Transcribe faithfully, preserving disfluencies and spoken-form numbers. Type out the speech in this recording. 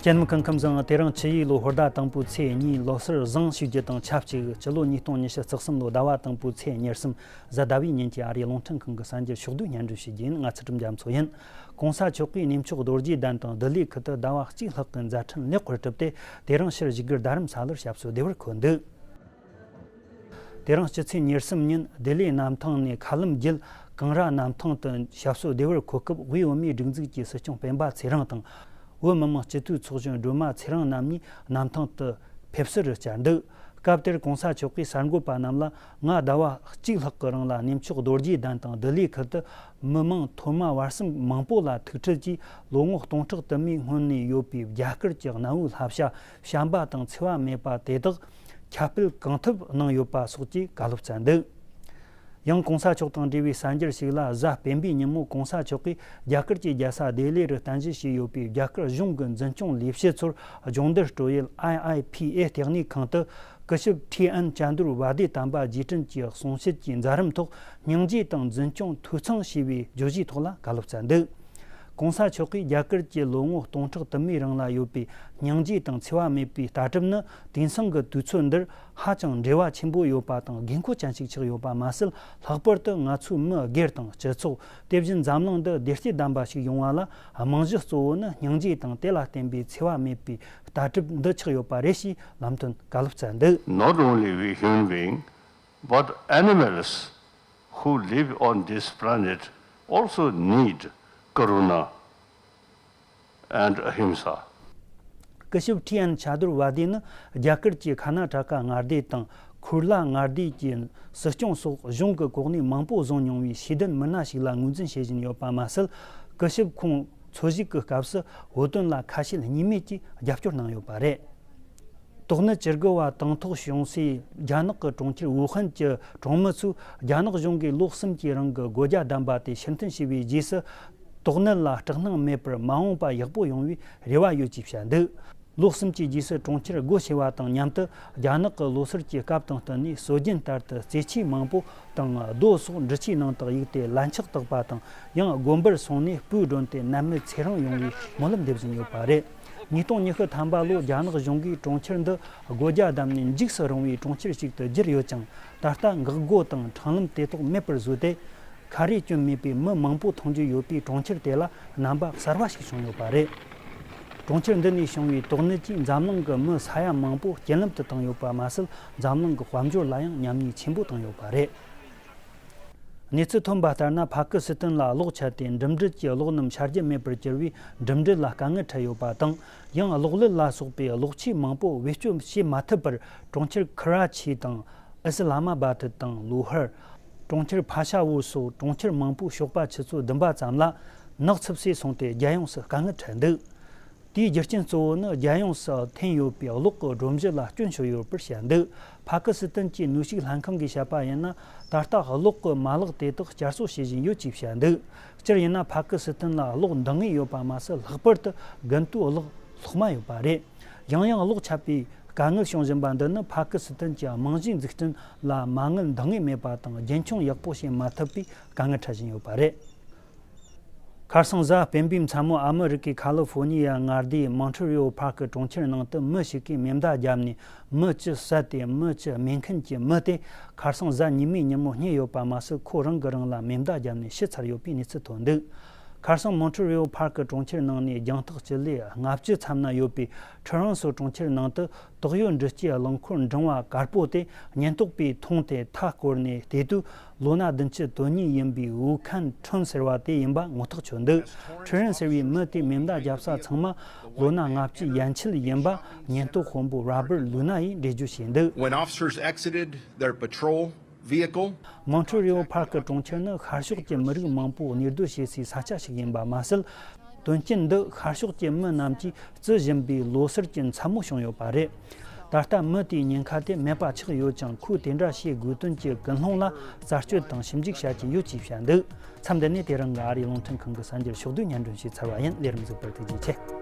ལྷན་རྒྱས་སྐུ་ཁམས་བཟང་། དེ་རིང་ཆུ་ཡོས་ལོའི་ཧོར་ཟླ་དང་པོའི་ཚེས་གཉིས་ལོ་གསར་བཟང་ཞུ་རྒྱུ་དང་ཆབས་ཅིག་སྤྱི་ལོ་ཉིས་སྟོང་ཉི་ཤུ་རྩ་གསུམ་ལོའི་ཟླ་བ་དང་པོའི་ཚེས་ཉེར་གསུམ་གཟའ་ཟླ་བའི་ཉིན་གྱི་ཨ་རིའི་རླུང་འཕྲིན་ཁང་གི་གསར་འགྱུར་ཕྱོགས་བསྡུས་སྙན་སྒྲོན་ཞུ་རྒྱུ་ཡིན། ང་ཚུལ་ཁྲིམས་རྒྱ་མཚོ་ཡིན། གོང་ས་མཆོག་གིས་གནས་མཆོག་རྡོ་རྗེ་གདན་དང་ལྡི་ལི་ཁུལ་དུ་ཟླ་བ་གཅིག་ལྷག་གི་མཛད་འཕྲིན་ལེགས་པར་གྲུབ་སྟེ། དེ་རིང་ཕྱིར་བཞུགས་སྒར་རྡ་རམ་ས་ལར་ཞབས་སོར་བདེ་བར་འཁོད་འདུག་དེ་རིང་སྤྱི་ཚེས་ཉེར་གསུམ་ཉིན་ལྡི་ལིའི་གནམ་ཐང་ནས་མཁའ་ལམ་བརྒྱུད་ཀང་ར་གནམ་ཐང་དུ་ཞབས་སོར་བདེ་བར་འཁོད་སྐབས། དབུས་བོད་མིའི་སྒྲིག་འཛུགས་ཀྱི་སྲིད་སྐྱོང་སྤེན་པ་ཚེ་རིང་དང་། བོད་མི་མང་སྤྱི་འཐུས་ཚོགས་གཞོན་སྒྲོལ་མ་ཚེ་རིང་རྣམ་གཉིས་གནམ་ཐང་དུ་ཕེབས་བསུ་རུ་བཅར་འདུག་སྐབས་དེར་གོང་ས་མཆོག་གིས་གསར་འགོད་པ་རྣམས་ལ། ང་ཟླ་བ་གཅིག་ལྷག་གི་རིང་ལ་གནས་མཆོག་རྡོ་རྗེ་གདན་དང་ལྡི་ལི་ཁུལ་དུ་མི་མང་མཐོ་དམའ་བར་གསུམ་མང་པོ་ལ་ཐུག་འཕྲད་ཀྱིས། ལོ་ངོ་སྟོང་ཕྲག་དུ་མའི་སྔོན་ནས་ཡོད་པའི་རྒྱ་གར་གྱི་གནའ་བོའི་བསླབ་བྱ་བྱམས་པ་དང་འཚེ་བ་མེད་པ་དེ་དག་ཁྱབ་སྤེལ་གང་ཐུབ་གནང་ཡོད་པ་སོགས་ཀྱི་བཀའ་སློབ་སྩལ་འདུག་ཡང་གོང་ས་མཆོག་དང་འབྲེལ་བའི་གསར་འགྱུར་ཞིག་ལ། གཟའ་སྤེན་པའི་ཉིན་མོ་གོང་ས་མཆོག་གིས་རྒྱ་གར་གྱི་རྒྱལ་ས་ལྡི་ལི་རུ་རྟེན་གཞི་བྱས་ཡོད་པའི་རྒྱ་གར་གཞུང་གི་འཛིན་སྐྱོང་ལས་བྱེད་ཚོར་སྦྱོང་བརྡར་སྤྲོད་ཡུལ་ཨའི་ཨའི་པི་ཨེ་ལྟེ་གནས་ཁང་དུ། སྐུ་ཞབས་ཁྲི་ཨན་ཅ་དུར་བ་དེ་དམ་པ་རྗེས་དྲན་གྱི་གསུང་བཤད་ཀྱི་མཛད་རིམ་ཐོག་སྙིང་རྗེ་དང་འཛིན་སྐྱོང་འཐུས་ཚང་ཞེས་པའི་བརྗོད་གཞིའི་ཐོག་ལ་བཀའ་སློབ་སྩལ་འདུག་གོང་ས་མཆོག་གིས་རྒྱ་གར་གྱི་ལོ་ངོ་སྟོང་ཕྲག་དུ་མའི་རིང་ལ་ཡོད་པའི་སྙིང་རྗེ་དང་འཚེ་བ་མེད་པའི་ལྟ་གྲུབ་ནི། དེང་སང་གི་དུས་ཚོད་འདིར་ཧ་ཅང་འབྲེལ་བ་ཆེན་པོ་ཡོད་པ་དང་། དགོས་མཁོ་ཅན་ཞིག་ཆགས་ཡོད་པ་མ་ཟད། ལྷག་པར་དུ་ང་ཚོའི་མི་སྒེར་དང་སྤྱི་ཚོགས། དེ་བཞིན་འཛམ་གླིང་འདི་བདེ་སྐྱིད་ལྡན་པ་ཞིག་ཡོང་བ་ལ། རྨང་གཞི་གཙོ་བོ་ནི་སྙིང་རྗེ་དང་། དེ་ལ་བརྟེན་པའི་འཚེ་བ་མེད་པའི་ལྟ་གྲུབ་འདི་ཆགས་ཡོད་པ་རེད་ཞེས་ལམ་སྟོན་བཀའ་སློབ་སྩལ་འདུག Not only we human being, but animals who live on this planet also need karuna and ahimsa. སྐུ་ཞབས་ཁྲི་ཨན་ཆ་དུར་བ་དེ་ནི་རྒྱ་གར་གྱི་ཁ་ན་ཊ་ཀ་མངའ་སྡེ་དང་ཁུར་ལ་མངའ་སྡེ་གྱི་སྲིད་སྐྱོང་སོགས་གཞུང་གི་གོ་གནས་མང་པོ་བཟུང་མྱོང་བའི་ཤེས་ལྡན་མི་སྣ་ཞིག་ལ་ངོས་འཛིན་བྱེད་བཞིན་ཡོད་པ་མ་ཟད། སྐུ་ཞབས་ཁོང་འཚོ་བཞུགས་ཀྱི་སྐབས་སུ་བོད་དོན་ལ་ཁ་ཞེ་གཉིས་མེད་ཀྱིས་རྒྱབ་སྐྱོར་གནང་ཡོད་པ་རེད། དོགས་གནད་ཅི་དགོས་པ་དང་ཐོག་བྱུང་སའི་རྒྱ་ནག་གི་གྲོང་ཁྱེར་ཝུ་ཧན་གྱི་གྲོང་མི་ཚོས་རྒྱ་ནག་གཞུང་གིས་ལོ་གསུམ་གྱི་རིང་གི་སྒོ་རྒྱ་བསྡམས་པ་དེ་ཕྱིར་འཐེན་བྱས་པའི་རྗེས་སུ། དོགས་གནད་ལ་སྐྲག་སྣང་མེད་པར་མ་འོངས་པ་ཡག་པོ་ཡོང་བའི་རེ་བ་ཡོད་ཅེས་བཤད་འདུག་ལོ་གསུམ་གྱི་རྗེས་སུ་གྲོང་ཁྱེར་སྒོ་ཕྱེ་བ་དང་མཉམ་དུ། རྒྱ་ནག་གི་ལོ་སར་གྱི་སྐབས་དང་བསྟུན་ནས་སྲོལ་རྒྱུན་ལྟར་དུ་རྩེད་ཆས་མང་པོ་དང་རྡོ་སོགས་འབྲི་ཆུའི་ནང་དུ་གཡུགས་ཏེ་ལན་ཆགས་བཏགས་པ་དང་། ཡང་དགོན་པར་སོང་ནས་སྤོས་བསྒྲོན་ཏེ་ནད་མེད་ཚེ་རིང་ཡོང་བའི་སྨོན་ལམ་འདེབས་བཞིན་ཡོད་པ་རེད། ཉིས་སྟོང་ཉི་ཤུ་ཐམ་པ་ལོ་རྒྱ་ནག་གཞུང་གིས་གྲོང་ཁྱེར་འདི་སྒོ་རྒྱ་བསྡམས་ནས་འཇིགས་སུ་རུང་བའི་གྲོང་ཁྱེར་ཞིག་ཏུ་བསྒྱུར་ཡོད་ཀྱང་། ད་ལྟ་འགག་སྒོ་དང་འཕྲང་ལམ་དེ་དག་མེད་པར་བཟོས་ཏེ། ཁ་རས་གྱོན་མེད་པའི་མི་མང་པོ་མཐོང་རྒྱུ་ཡོད་པའི་གྲོང་ཁྱེར་དེ་ལ་རྣམ་པ་གསར་བ་ཞིག་བྱུང་ཡོད་པ་རེད། གྲོང་ཁྱེར་འདི་ནས་བྱུང་བའི་དོགས་གནད་ཀྱིས་འཛམ་གླིང་གི་མི་ས་ཡ་མང་པོ་རྐྱེན་ལམ་དུ་བཏང་ཡོད་པ་མ་ཟད། འཛམ་གླིང་གི་དཔལ་འབྱོར་ལ་ཡང་ཉམས་ཉེས་ཆེན་པོ་བཏང་ཡོད་པ་རེད། གནས་ཚུལ་ཐོན་པ་ལྟར་ན། ཕ་ཀི་སི་ཐན་ལ་གློག་ཆད་དེ་འགྲིམ་འགྲུལ་གྱི་གློག་སྣུམ་ཆ་རྒྱུས་མེད་པར་གྱུར་བས། འགྲིམ་འགྲུལ་ལ་དཀའ་ངལ་འཕྲད་ཡོད་པ་དང་། ཡང་གློག་ཀླད་ལ་སོགས་པའི་གློག་ཆས་མང་པོ་བེད་སྤྱོད་བྱེད་མ་ཐུབ་པར། གྲོང་ཁྱེར་ཁ་ར་ཆི་དང་། ཨི་སི་ལ་མ་བ་ཐི་དང་ལོ་ཧར། གྲོང་ཁྱེར་ཕ་ཤ་ཝུ་སོགས་གྲོང་ཁྱེར་མང་པོའི་ཞོགས་པ་ཆུ་ཚོད་བདུན་པ་ཙམ་ལ་ནག་ཚིབས་སུ་སོང་སྟེ། རྒྱལ་ཡོངས་སུ་དཀའ་ངལ་འཕྲད་འདུག་དེའི་རྒྱུ་རྐྱེན་གཙོ་བོ་ནི། རྒྱལ་ཡོངས་སུ་འཐེན་ཡོད་པའི་གློག་གི་སྒྲོམ་གཞི་ལ་སྐྱོན་བྱུང་ཡོད་པར་བཤད་འདུག་ཕ་ཀི་སི་ཐན་གྱི་ནུས་ཤུགས་ལྷན་ཁང་གིས་བཤད་པ་ཡིན་ན། ད་ལྟ་གློག་གི་མ་ལག་དེ་དག་བསྐྱར་གསོ་བྱེད་བཞིན་ཡོད་ཅེས་བཤད་འདུག་སྤྱིར་ཡིན་ན། ཕ་ཀི་སི་ཐན་ལ་གློག་འདང་ངེས་ཡོད་པ་མ་ཟད། ལྷག་པར་དུ་དགུན་དུས་གློག་སློག་མ་ཡོད་པ་རེད། ཡང་ཡང་གློག་ཆད་པའི་དཀའ་ངལ་བྱུང་བཞིན་པ་འདི་ནི། ཕ་ཀི་སི་ཐན་གྱི་རྨང་གཞིའི་འཛུགས་སྐྲུན་ལ་མ་དངུལ་འདང་ངེས་མེད་པ་དང་། རྒྱུན་འཁྱོངས་ཡག་པོ་བྱེད་མ་ཐུབ་པའི་དཀའ་ངལ་འཕྲད་བཞིན་ཡོད་པ་རེད། ཁ་སང་གཟའ་སྤེན་པའི་མཚན་མོ། ཨ་མི་རི་ཀའི་ཁ་ལི་ཧྥོ་ནི་ཡ་མངའ་སྡེའི་མོན་ཊི་རི་ཨོ་ཕར་ཀི་གྲོང་ཁྱེར་ནང་དུ་མི་ཞིག་གིས་མེ་མདའ་བརྒྱབ་ནས་མི་བཅུ་བསད་དེ། མི་བཅུ་སྨན་ཁང་གི་མི་དེ་ཁ་སང་གཟའ་ཉི་མའི་ཉིན་མོ་རྙེད་ཡོད་པ་མ་ཟད། ཁོ་རང་གིས་རང་ལ་མེ་མདའ་བརྒྱབ་ནས་ཤི་ཚར་ཡོད་པའི་གནས་ཚུལ་ཐོན་འདུག་ཁ་སང་མོན་ཊི་རི་ཨོ་ཕར་ཀི་གྲོང་ཁྱེར་ནང་ནས་རྒྱང་ཐག་སྤྱི་ལེ་ལྔ་བཅུ་མཚམས་ན་ཡོད་པའི་ཁྲི་རང་སོ་གྲོང་ཁྱེར་ནང་དུ། དོག་ཡོད་འབྲི་སྐྱེས་རླངས་འཁོར་འབྲིང་བ་དཀར་པོ་དེ་ཉེན་རྟོག་པས་མཐོང་སྟེ་མཐའ་བསྐོར་ནས་བལྟས་དུས། ལོ་ན་བདུན་ཅུ་དོན་གཉིས་ཡིན་པའི་ཝུ་ཁན་ཁྲོན་ཟེར་བ་དེ་ཡིན་པ་ངོ་ཐག་ཆོད་འདུག་ཁྲི་རན་ཟེར་བའི་མི་དེ་མེ་མདའ་བརྒྱབ་ས་ཚང་མ་ལོ་ན་ལྔ་བཅུ་ཡན་ཆད་ཡིན་པ་ཉེན་རྟོག་དཔོན་པོ་རོ་བར་ལུ་ན་ཡིས་འགྲེལ་བརྗོད་བྱས་འདུག When officers exited their patrol vehicle, མོན་ཊི་རི་ཨོ་ཕར་ཀི་གྲོང་ཁྱེར་ནི་ཤར་ཕྱོགས་ཀྱི་མི་རིགས་མང་པོ་གནས་སྡོད་བྱེད་སའི་ས་ཆ་ཞིག་ཡིན་པ་མ་ཟད། དོན་རྐྱེན་འདི་ཤར་ཕྱོགས་ཀྱི་མི་རྣམས་ཀྱིས་བརྩི་བཞིན་པའི་ལོ་སར་གྱི་མཚན་མོ་བྱུང་ཡོད་པ་རེད། ད་ལྟ་མི་དེའི་ཉེན་ཁ་དེ་མེད་པ་ཆགས་ཡོད་ཀྱང་། ཁོས་དེ་འདྲ་བྱེད་དགོས་དོན་གྱི་ཀུན་སློང་ལ་རྩད་གཅོད་དང་ཞིབ་འཇུག་བྱ་རྒྱུ་ཡོད་ཅེས་བཤད་འདུག་མཚམས་འདི་ནས་དེ་རིང་གི་ཨ་རིའི་རླུང་འཕྲིན་ཁང་གི་གསར་འགྱུར་ཕྱོགས་བསྡུས་སྙན་སྒྲོན་ཞུས་ཚར་བ་ཡིན། ལས་རིམ་གཟིགས་པར་ཐུགས་རྗེ་ཆེ།